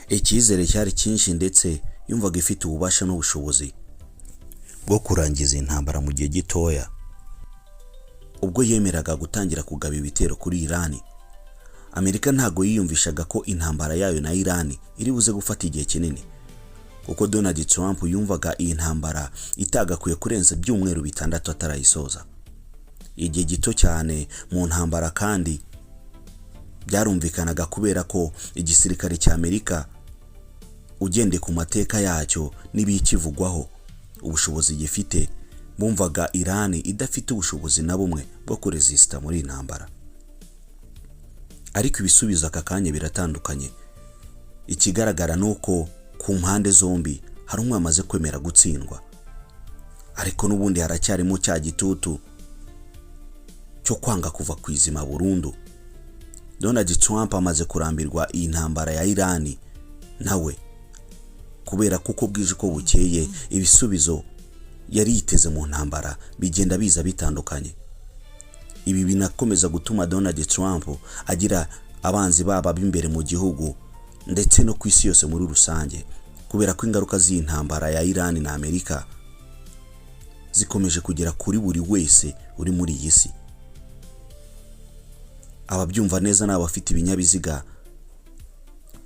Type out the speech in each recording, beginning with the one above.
Icyizere cyari cyinshi, ndetse yumvaga ifite ububasha n'ubushobozi bwo kurangiza intambara mu gihe gitoya. Ubwo yemeraga gutangira kugaba ibitero kuri Irani, Amerika ntabwo yiyumvishaga ko intambara yayo na Irani iri buze gufata igihe kinini, kuko Donald Trump yumvaga iyi ntambara itagakwiye kurenza ibyumweru 6 atarayisoza. Igihe gito cyane mu ntambara, kandi byarumvikanaga kubera ko igisirikare cya Amerika, ugendeye ku mateka yacyo n'ibikivugwaho, ubushobozi gifite, bumvaga Irani idafite ubushobozi na bumwe bwo kurezisita muri iyi ntambara. Ariko ibisubizo aka kanya biratandukanye. Ikigaragara ni uko ku mpande zombi hari umwe wamaze kwemera gutsindwa, ariko n'ubundi haracyarimo cya gitutu cyo kwanga kuva ku izima burundu. Donald Trump amaze kurambirwa iyi ntambara ya Irani nawe, kubera ko uko bwije uko bukeye ibisubizo yari yiteze mu ntambara bigenda biza bitandukanye. Ibi binakomeza gutuma Donald Trump agira abanzi baba b'imbere mu gihugu ndetse no ku isi yose muri rusange, kubera ko ingaruka z'iyi ntambara ya Irani na Amerika zikomeje kugera kuri buri wese uri muri iyi si. Ababyumva neza ni abafite ibinyabiziga.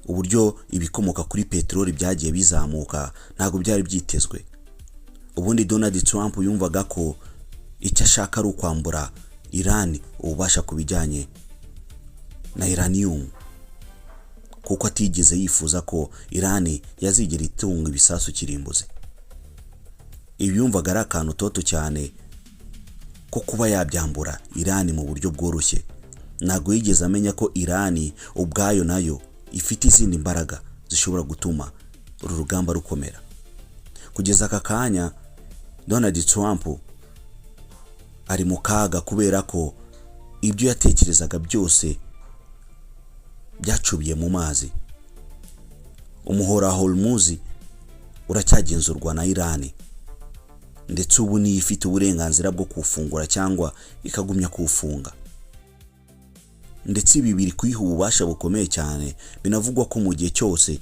Uburyo ibikomoka kuri peteroli byagiye bizamuka ntabwo byari byitezwe. Ubundi Donald Trump yumvaga ko icyo ashaka ari ukwambura Iran ububasha ku bijyanye na uranium, kuko atigeze yifuza ko Iran yazigera itunga ibisasu kirimbuzi. Ibi yumvaga ari akantu toto cyane ko kuba yabyambura Iran mu buryo bworoshye. Ntabwo yigeze amenya ko Iran ubwayo nayo ifite izindi mbaraga zishobora gutuma uru rugamba rukomera. Kugeza aka kanya Donald Trump ari mu kaga, kubera ko ibyo yatekerezaga byose byacubiye mu mazi. Umuhora wa Hormuz uracyagenzurwa na Iran, ndetse ubu niyo ifite uburenganzira bwo kuwufungura cyangwa ikagumya kuwufunga, ndetse ibi biri kuyiha ububasha bukomeye cyane. Binavugwa ko mu gihe cyose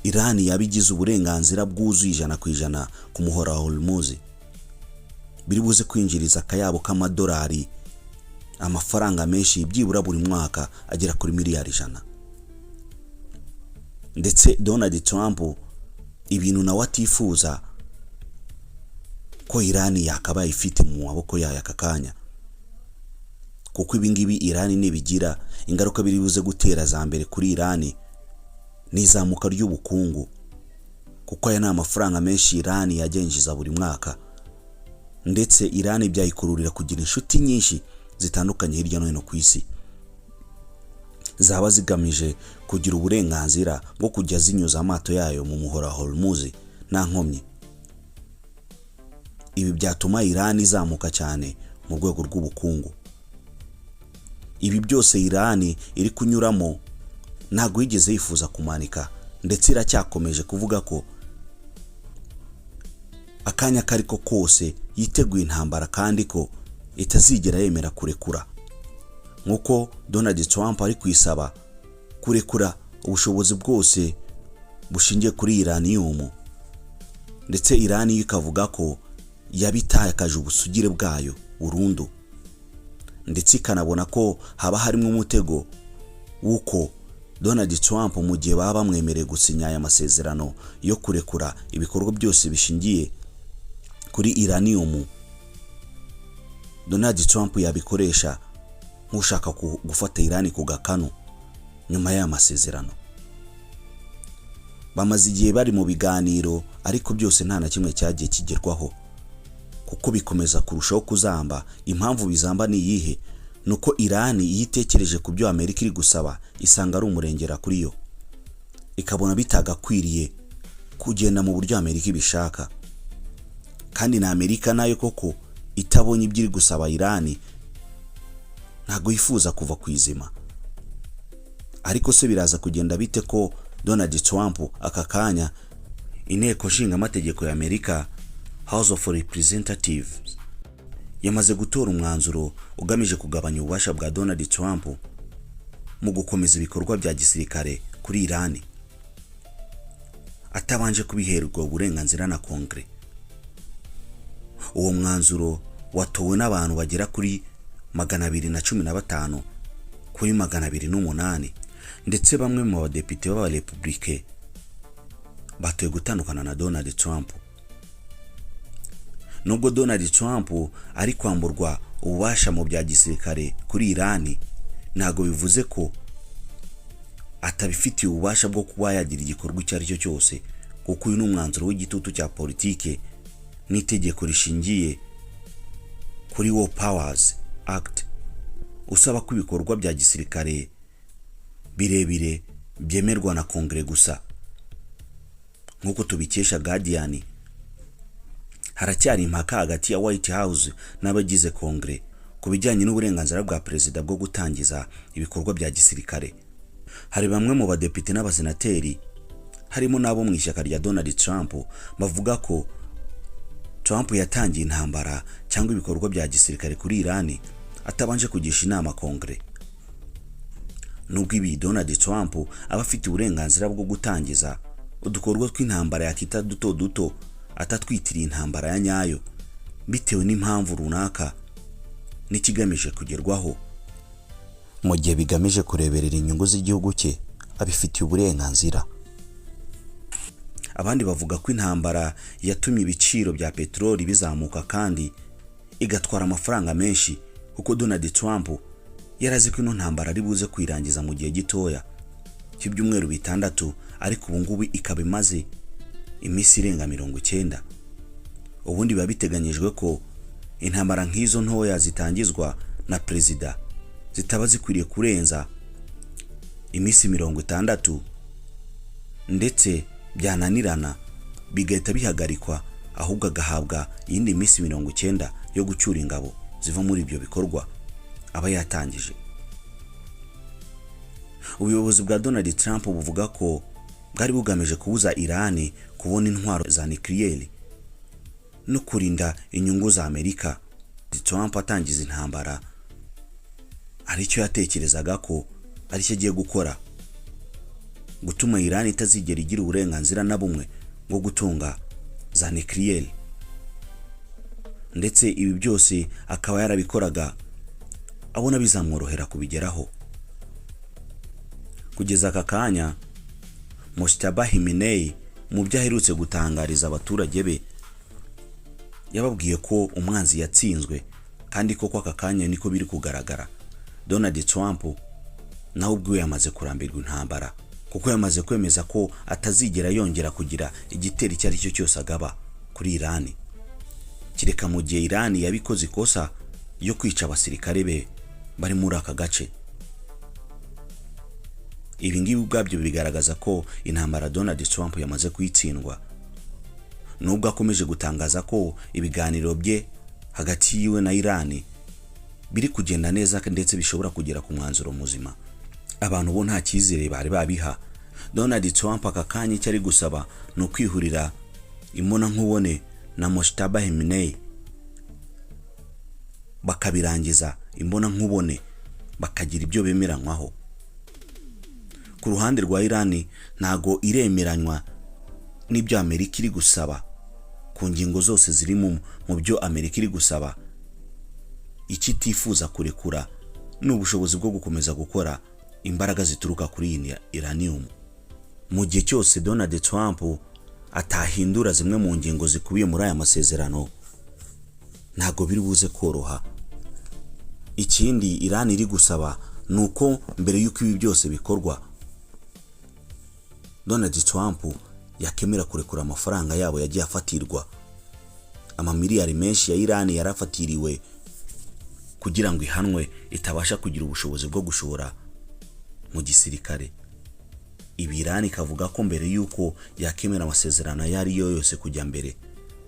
Iran yaba igize uburenganzira bwuzuye 100% ku muhora wa Hormuz, biri buze kwinjiriza akayabo k'amadolari, amafaranga menshi, byibura buri mwaka agera kuri miliyari 100. Ndetse Donald Trump ibintu nawe atifuza ko Iran yakabaye ifite mu maboko yayo aka kanya, kuko ibi ngibi Iran nibigira, ingaruka biri buze gutera za mbere kuri Iran ni izamuka ry'ubukungu, kuko aya ni amafaranga menshi Iran yagenjiza buri mwaka. Ndetse Iran byayikururira kugira inshuti nyinshi zitandukanye hirya no hino ku isi, zaba zigamije kugira uburenganzira bwo kujya zinyuza amato yayo mu muhora wa Hormuz nta nkomyi. Ibi byatuma Iran izamuka cyane mu rwego rw'ubukungu. Ibi byose Iran iri kunyuramo, ntabwo yigeze yifuza kumanika, ndetse iracyakomeje kuvuga ko akanya ako ariko kose yiteguye intambara, kandi ko itazigera yemera kurekura, nk'uko Donald Trump ari kuyisaba kurekura ubushobozi bwose bushingiye kuri uranium, ndetse Iran yo ikavuga ko yabitakaje ubusugire bwayo burundu, ndetse ikanabona ko haba harimo umutego w'uko Donald Trump, mu gihe baba bamwemereye gusinya aya masezerano yo kurekura ibikorwa byose bishingiye kuri uranium, Donald Trump yabikoresha nk'ushaka gufata Iran ku gakanu nyuma y'aya masezerano. Bamaze igihe bari mu biganiro, ariko byose nta na kimwe cyagiye kigerwaho, kuko bikomeza kurushaho kuzamba. Impamvu bizamba ni iyihe? Ni uko Iran iyo itekereje ku byo Amerika iri gusaba, isanga ari umurengera kuri yo, ikabona bitagakwiriye kugenda mu buryo Amerika ibishaka. Kandi na Amerika nayo koko itabonye ibyo iri gusaba Iran, ntabwo yifuza kuva ku izima. Ariko se biraza kugenda bite ko Donald Trump aka kanya Inteko Nshingamategeko ya Amerika, House of Representatives, yamaze gutora umwanzuro ugamije kugabanya ububasha bwa Donald Trump mu gukomeza ibikorwa bya gisirikare kuri Iran? atabanje kubiherwa uburenganzira na Kongere. Uwo mwanzuro watowe n'abantu bagera kuri 215 kuri 208, ndetse bamwe mu badepite b'abarepubulike batoye gutandukana na Donald Trump. Nubwo Donald Trump ari kwamburwa ububasha mu bya gisirikare kuri Irani, ntabwo bivuze ko atabifitiye ububasha bwo kuba yagira igikorwa icyo ari cyo cyose, kuko uyu ni umwanzuro w'igitutu cya politike n'itegeko rishingiye kuri War Powers Act, usaba ko ibikorwa bya gisirikare birebire byemerwa na Kongere gusa. Nk'uko tubikesha Guardian, haracyari impaka hagati ya White House n'abagize Kongere ku bijyanye n'uburenganzira bwa perezida bwo gutangiza ibikorwa bya gisirikare. Hari bamwe mu badepite n'abasenateri, harimo n'abo mu ishyaka rya Donald Trump, bavuga ko Trump yatangiye intambara cyangwa ibikorwa bya gisirikare kuri Irani atabanje kugisha inama Kongere. Nubwo ibi Donald Trump aba afite uburenganzira bwo gutangiza udukorwa tw'intambara yakita duto duto atatwitiriye intambara ya nyayo, bitewe n'impamvu runaka n'ikigamije kugerwaho, mu gihe bigamije kureberera inyungu z'igihugu cye, abifitiye uburenganzira. Abandi bavuga ko intambara yatumye ibiciro bya peteroli bizamuka kandi igatwara amafaranga menshi, kuko Donald Trump yari azi ko ino ntambara ari buze kuyirangiza mu gihe gitoya cy'ibyumweru 6, ariko ubu ngubu ikaba imaze iminsi irenga 90. Ubundi biba biteganyijwe ko intambara nk'izo ntoya zitangizwa na perezida zitaba zikwiriye kurenza iminsi 60, ndetse byananirana bigahita bihagarikwa, ahubwo agahabwa iyindi minsi 90 yo gucyura ingabo ziva muri ibyo bikorwa aba yatangije. Ubuyobozi bwa Donald Trump buvuga ko bwari bugamije kubuza Irani kubona intwaro za nucléaire no kurinda inyungu za Amerika. Trump atangiza intambara aricyo yatekerezaga ko aricyo agiye gukora, gutuma Irani itazigera igira uburenganzira na bumwe bwo gutunga za nucléaire, ndetse ibi byose akaba yarabikoraga abona bizamworohera kubigeraho. Kugeza aka kanya, Mojtaba Khamenei, mu byo aherutse gutangariza abaturage be, yababwiye ko umwanzi yatsinzwe, kandi koko aka kanya niko biri kugaragara. Donald Trump nawe ubwiwe yamaze kurambirwa intambara, kuko yamaze kwemeza ko atazigera yongera kugira igitero icyo ari cyo cyose agaba kuri Irani, kereka mu gihe Irani yabikoze ikosa ryo kwica abasirikare be bari muri aka gace. Ibi ngibi ubwabyo bigaragaza ko intambara Donald Trump yamaze kuyitsindwa, nubwo akomeje gutangaza ko ibiganiro bye hagati yiwe na Irani biri kugenda neza, ndetse bishobora kugera ku mwanzuro muzima. Abantu bo nta cyizere bari babiha. Donald Trump aka kanya icyo ari gusaba ni ukwihurira imbonankubone na Mojtaba Khamenei, bakabirangiza imbonankubone, bakagira ibyo bemeranywaho. Ku ruhande rwa Irani, ntago iremeranywa n'ibyo Amerika iri gusaba ku ngingo zose ziri mu byo Amerika iri gusaba. Icyo itifuza kurekura ni ubushobozi bwo gukomeza gukora imbaraga zituruka kuri iyi uranium. Mu gihe cyose Donald Trump atahindura zimwe mu ngingo zikubiye muri aya masezerano, ntabwo biri buze koroha. Ikindi Iran iri gusaba ni uko mbere y'uko ibi byose bikorwa, Donald Trump yakemera kurekura amafaranga yabo yagiye afatirwa. Amamiliyari menshi ya Iran yarafatiriwe kugira ngo ihanwe itabasha kugira ubushobozi bwo gushora mu gisirikare. Ibi Iran ikavuga ko mbere y'uko yakemera amasezerano ayo ari yo yose kujya mbere,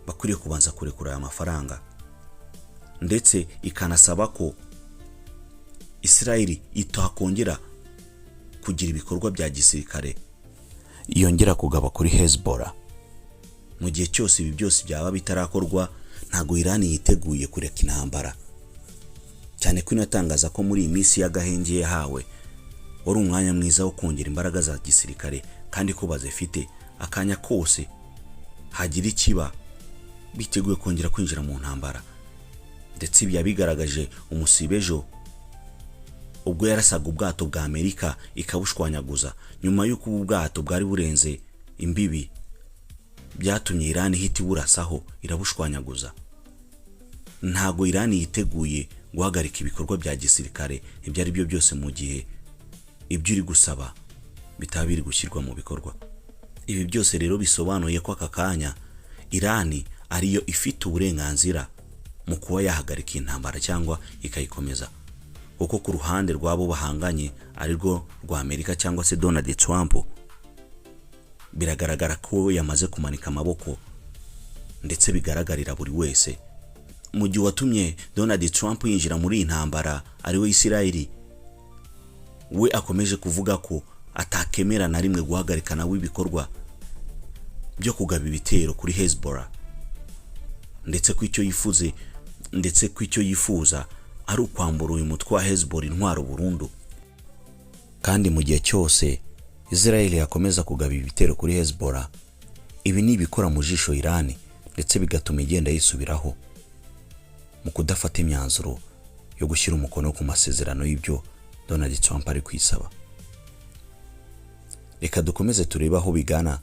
bakwiriye kubanza kurekura aya mafaranga, ndetse ikanasaba ko Israel itakongera kugira ibikorwa bya gisirikare yongera kugaba kuri Hezbollah. Mu gihe cyose ibi byose byaba bitarakorwa, ntabwo Iran yiteguye kureka intambara, cyane ko inatangaza ko muri iyi minsi y'agahenge yahawe wari umwanya mwiza wo kongera imbaraga za gisirikare, kandi ko bazifite, Akanya kose hagira ikiba, biteguye kongera kwinjira mu ntambara. Ndetse ibi yabigaragaje umusibejo ubwo yarasaga ubwato bwa Amerika ikabushwanyaguza, nyuma y'uko ubu bwato bwari burenze imbibi, byatumye Irani ihita iburasaho irabushwanyaguza. Ntago Irani yiteguye guhagarika ibikorwa bya gisirikare ibyo ari byo byose mu gihe ibyo uri gusaba bitaba biri gushyirwa mu bikorwa. Ibi byose rero bisobanuye ko aka kanya Irani ariyo ifite uburenganzira mu kuba yahagarika intambara cyangwa ikayikomeza, kuko ku ruhande rw'abo bahanganye, arirwo rwa Amerika cyangwa se Donald Trump, biragaragara ko yamaze kumanika amaboko, ndetse bigaragarira buri wese. Mu gihe uwatumye Donald Trump yinjira muri iyi ntambara, ariwe Isirayeli, we akomeje kuvuga ko atakemera na rimwe guhagarika nawe ibikorwa byo kugaba ibitero kuri Hezbollah, ndetse ko icyo yifuza ari ukwambura uyu mutwe wa Hezbollah intwaro burundu. Kandi mu gihe cyose Israel yakomeza kugaba ibitero kuri Hezbollah, ibi ni ibikora mu jisho Iran, ndetse bigatuma igenda yisubiraho mu kudafata imyanzuro yo gushyira umukono ku masezerano y'ibyo Donald Trump ari kwisaba. Reka dukomeze turebe aho bigana.